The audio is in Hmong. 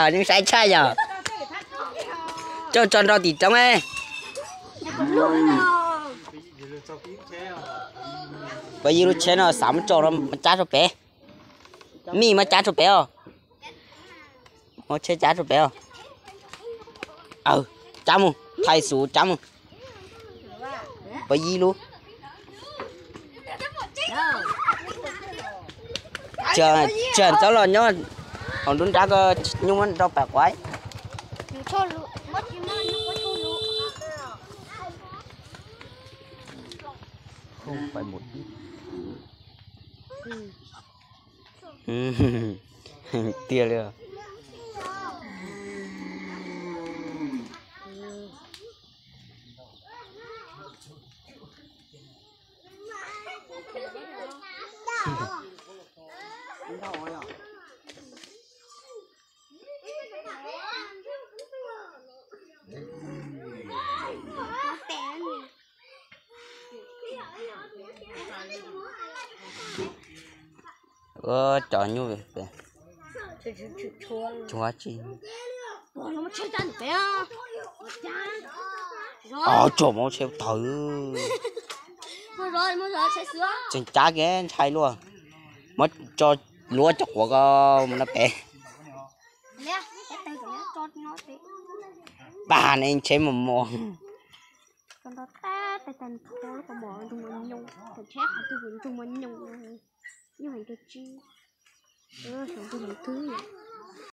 Nws saib tshaj yog coj tso nrau tim roob. Pab yig lub tsheb no xav muab tso no mas cab rau pem. Mij muab cab rau pem os. Muab tsheb cab rau pem os. Cab mus, thaij xus cab mus. Pab yig lub. Tsis txhob los nyob hauv nruab nrab ko, nyuj muab rau pam quav. Tiag li. Ua cov nyuj, tsis ua tsi. Os, tsuas muab tsheb tawm. Tseem cab kiag ntshai luaj. Muab tso luab cov quav ko mus no pem. Pab ne tsheb mos mos.